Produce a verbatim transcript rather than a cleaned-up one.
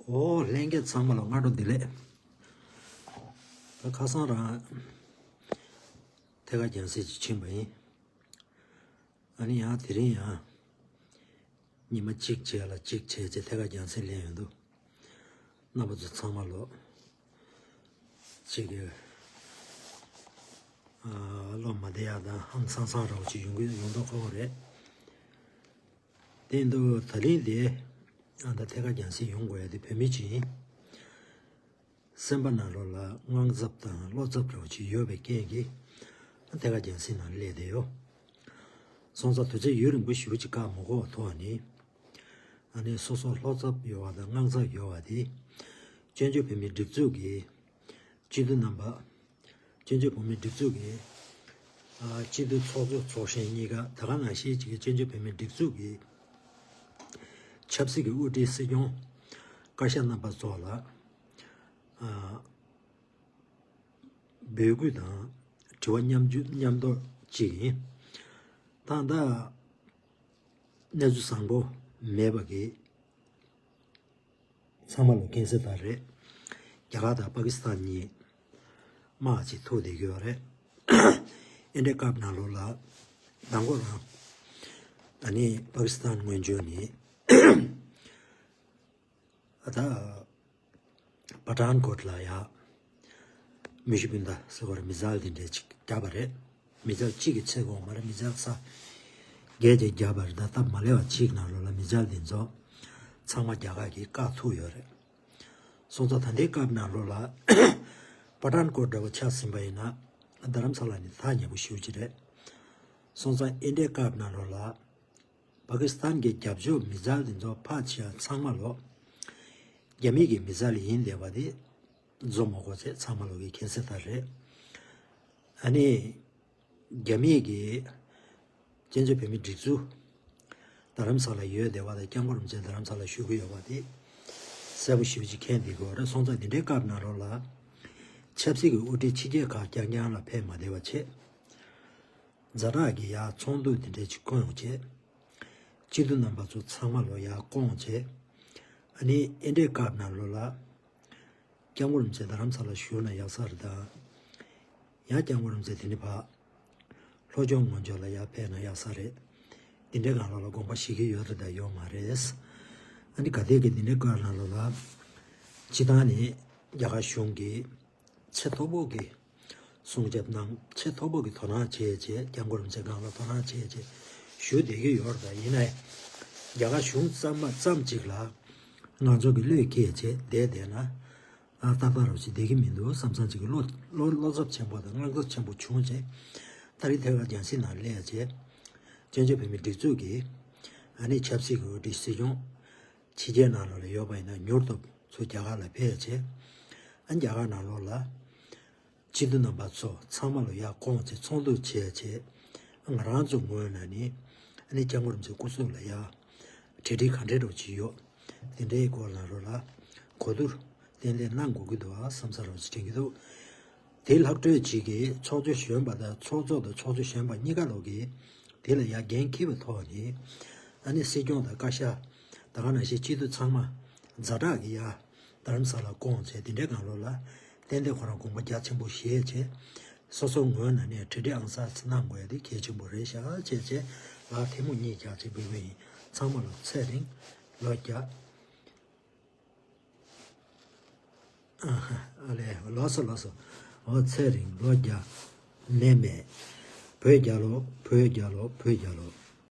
ཨོ། ལྷན་རྒྱས་ཚང་མ་ལ་སྔ་དྲོ་བདེ་ལེགས། ད་ཁ་སང་རང་ཐད་ཀར་རྒྱང་སྲིང་ཅིག་ཕྱིན་པ་ཡིན། ཨ་ནི་ཡང་དེ་རིང་ཡང་ཉི་མ་གཅིག་བྱས་ལ་གཅིག་བྱས་བྱས་ཐད་ཀར་རྒྱང་སྲིང་ལེན་ཡོང་འདུག་རྣམ་པ་ཚོ་ཚང་མ་ལོ། ཅིག་གི་ཨ་བློ་མ་བདེ་ཡག་དང་ཧང་སང་སང་རོགས་ཅིག་ཡོང་གི་ཡོང་མདོག་ཁ་པོ་རེད། དེ་འདུག་ད་ལན་དེ་ཨ་ད་ཐད་ཀར་རྒྱང་སྲིང་ཡོང་དགོས་ཡ་དེ་བོད་མི་ཅིག་ཡིན། སེམས་པ་ནང་ལོགས་ལ་དངངས་འཚབ་དང་བློ་འཚབ་འདྲ་བོ་ཅིག་ཡོད་པའི་རྐྱེན་གྱིས་ཐད་ཀར་རྒྱང་སྲིང་ནང་སླེབས་བསྡད་ཡོད། སོང་ཙང་དུས་ཚོད་ཡུན་རིང་པོ་ཞེ་པོ་ཅིག་བཀག་མ་དགོས་པ་ཐོག་ནས། ཨ་ནི་སོ་སོ་བློ་འཚབ་ཡོད་པ་དང་དངངས་འཚབ་ཡོད་པ་དེ་བཙན་བྱོལ་བོད་མིའི་སྒྲིག་འཛུགས་ཀྱི་སྤྱི་འཐུས་རྣམ་པ། བཙན་བྱོལ་བོད་མིའི་སྒྲིག་འཛུགས་ཀྱི་ཨ་སྤྱི་འཐུས་ཚོགས་གཙོ་ཚོགས་གཞོན་གཉིས་ཀ་ད་ག་ནང་བཞིན་གཅིག་གི་བཙན་བྱོལ་བོད་མིའི་སྒྲིག་འཛུགས་ཀྱི་ཆབ་སྲིད་ཀྱི་དབུ་ཁྲིད་སྲིད་སྐྱོང་བཀའ་ཤག་རྣམ་པ་ཚོ་ལ་ཨ་འབོད་སྐུལ་དང་དྲི་བ་མཉམ་ཞུ་མཉམ་འདོགས་གཅིག་ཡིན། ད་ལྟ་གནས་ཚུལ་བཟང་པོ་མེད་པ་གི་ཚང་མ་ལོ་མཁྱེན་གསལ་ལྟར་རེད། རྒྱ་གར་དང་པ་ཀི་སི་ཐན་གཉིས་དམག་ཅིག་ཐུག་བསྡད་ཀྱི་ཡོད་རེད། ཨེ་འདྲའི་སྐབས་ནང་ལོགས་ལ་མདང་དགོང་རང་ཨ་ནི་པ་ཀི་སི་ཐན་སྔོན་བྱོན་ནས་ཨ་ད་པ་ཐན་ཀོཊ་ལ་ཡ་མི་ཤི་སྤུན་ཟླ་ཟེར་བ་རེད། མི་ཛལ་དེ་འདྲས་ཅིག་བརྒྱབ་པ་རེད། མི་ཛལ་གཅིག་གི་ཚེ་གོང་མ་རེད། མི་ཛལ་ས་བརྒྱད་ཅིག་བརྒྱབ་པ་རེད། ད་སྟབས་མ་ལེགས་པ་གཅིག་ནང་ལོགས་ལ་མི་ཛལ་དེ་ཚོ་ཚང་མ་རྒྱ་གར་གྱིས་བཀག་ཐུབ་ཡོད་རེད། སོང་ཙང་ད་ལྟའི་སྐབས་ནང་ལོགས་ལ་པ་ཐན་ཀོཊ་འདྲ་བོ་ཆགས་ཟིན་པ་ཡིན་ན་རྡ་རམ་ས་ལ་ནི་ཐག་ཉེ་པོ་ཞེ་པོ་ཅིག་རེད། སོང་ཙང་ཨེ་འདྲའི་སྐབས་ནང་ལོགས་ལ་པ་ཀི་སི་ཐན་གྱི་རྒྱབ་ཕྱོགས་མི་ཛལ་དེ་ཚོ་ཕར་ཕྱིན་ཚང་མ་ལོ་རྒྱ་མི་གི་མི་ཛལ་ཡིན་བསྡད་པ་དེ་བཟོ་མ་དགོས་ཚེ་ཚང་མ་ལོ་གི་མཁྱེན་གསལ་ལྟར་རེད། ཨ་ནི་རྒྱ་མི་གི་བཙན་བྱོལ་བོད་མིའི་སྒྲིག་འཛུགས་རྡ་རམ་ས་ལ་ཡོད་བསྡད་པ་དང་། སྐྱབས་མགོན་རིན་པོ་ཆེ་རྡ་རམ་ས་ལ་བཞུགས་ཀྱི་ཡོད་པ་དེ་གསལ་པོ་ཞེ་པོ་ཅིག་མཁྱེན་བསྡད་ཀྱི་ཡོད་རེད། སོང་ཙང་འདི་འདྲའི་སྐབས་ནང་ལོགས་ལ་ཆབ་སྲིད་ཀྱི་དབུ་ཁྲིད་ཕྱི་རྒྱལ་ཁག་རྐྱང་རྐྱང་ལ་ཕེབས་མ་བསྡད་པ་བྱས། ཛ་དྲག་གི་ཡར་ཚོགས་འདུ་དེ་འདྲས་ཅིག་བསྐོང་བྱས། སྤྱི་འཐུས་རྣམ་པ་ཚོ་ཚང་མ་ལོ་ཡར་བསྐོང་བྱས། ཨ་ནི་ཨེ་འདྲའི་སྐབས་ནང་ལོགས་ལ་སྐྱབས་མགོན་རིན་པོ་ཆེ་རྡ་རམ་ས་ལ་བཞུགས་ན་ཡག་ས་རེད་ད། ཡང་སྐྱབས་མགོན་རིན་པོ་ཆེ་དེ་ནི་ཕར་ལྷོ་ཕྱོགས་ངོས་ཕྱོགས་ལ་ཡར་ཕེབས་ན་ཡག་ས་རེད། འདི་འདྲའི་སྒང་ལོགས་ལ་དགོངས་པ་བཞེས་ཀྱི་ཡོད་རེད་ད་ཡོད་མ་རེད། ཨ་ནི་ག་དེ་གི་འདི་འདྲའི་སྐབས་ནང་ལོགས་ལ་སྤྱིར་བཏང་ནི་རྒྱ་གར་གཞུང་གིས་ཚད་མཐོ་པོ་གི་སྲུང་སྐྱོབ་གནང་། ཚད་མཐོ་པོ་གི་དོ་སྣང་བྱས་བྱས། སྐྱབས་མགོན་རིན་པོ་ཆེ་སྒང་ལ་དོ་སྣང་བྱས་བྱས་བཞུགས་བསྡད་ཀྱི་ཡོད་རེད་ད། ཡིན་ནའི་རྒྱ་གར་གཞུང་ཙམ་མ་ཙམ་ཅིག་ལ་ང་ཚོ་གི་བློས་འགེལ་བྱས་བསྡད་བསྡད་ན། ཨ་ཏག་ཏག་རོ་ཞིག་བསྡད་ཀྱི་མི་འདུག་བསམ་བསམ་ཅིག་གི་བློ་བློ་བློ་འཚབ་ཆེན་པོ་དང་དངངས་འཚབ་ཆེན་པོ་བྱུང་རྗེས། ད་རེས་ཐད་ཀར་རྒྱང་སྲིང་ནང་སླེབས་རྗེས། བཙན་བྱོལ་བོད་མིའི་སྒྲིག་འཛུགས་ཀྱི་ཨ་ནི་ཆབ་སྲིད་ཀྱི་འོས་བསྡུའི་སྲིད་སྐྱོང་ཕྱི་རྒྱལ་ནང་ལོགས་ལ་ཡོད་པ་ཡིན་ན་མྱུར་དུ་ཚུར་རྒྱ་གར་ལ་ཕེབས་རྗེས། ཨ་རྒྱ་གར་ནང་ལོགས་ལ་སྤྱི་འཐུས་རྣམ་པ་ཚོ་ཚང་མ་ལོ་ཡར་བསྐོང་རྗེས་ཚོགས་འདུ་བྱས་རྗེས། ང་རང་ཚོ་ངོས་ནས་ནི་ཨ་ནི་སྐྱབས་མགོན་རིན་པོ་ཆེའི་སྐུ་གཟུགས་ལ་ཡ་གྲ་སྒྲིག་ག་འདྲ་འདྲ་བོ་ཅིག་ཡོད། དེ་འདྲའི་སྐོར་ལ་རོ་ལ་གོ་བསྡུར་ཏན་ཏན་གནང་དགོས་ཀྱི་འདུག་ཨ་བསམ་ས་རོ་ཅིག་དྲན་གྱི་འདུག་དེ་ལྷག་འཕྲོས་ཅིག་གིས་ཚོགས་གཙོ་གཞོན་པ་དང་ཚོགས་གཙོ་དང་ཚོགས་གཙོ་གཞོན་པ་གཉིས་ཀ་ལོག་གིས་དེ་ལ་ཡ་འགན་འཁྱེར་བའི་ཐོག་ནས་ཨ་ནི་སྲིད་སྐྱོང་དང་བཀའ་ཤག་ད་ག་ནང་བཞིན་སྤྱི་འཐུས་ཚང་མ་ཛ་དྲག་གི་ཡ་རྡ་རམ་ས་ལ་བསྐོང་བྱས། དེ་འདྲའི་སྒང་ལོགས་ལ་ཏན་ཏན་ཁོ་རང་དགོངས་པ་རྒྱ་ཆེན་པོ་བཞེས་བྱས། སོ་སོ་ངོས་ནས་ནས་གྲ་སྒྲིག་ཨང་གསར་གནང་དགོས་ཡ་དེ་གལ་ཆེན་པོ་རེད་ཤག་བྱས་བྱས། ལ་ཐལ་མོ་གཉིས་རྒྱག་བྱས་འབོད་སྐུལ་ཡིན། ཚང་མ་ལ་ཚེ་རིང་ལོ་བརྒྱ། ཨ་ལས་ལགས་སོ་ལགས་སོ། འོ་ཚེ་རིང་ལོ་བརྒྱ། ནད་མེད། བོད་རྒྱལ་ལོ། བོད་རྒྱལ་ལོ། བོད་རྒྱལ་ལོ།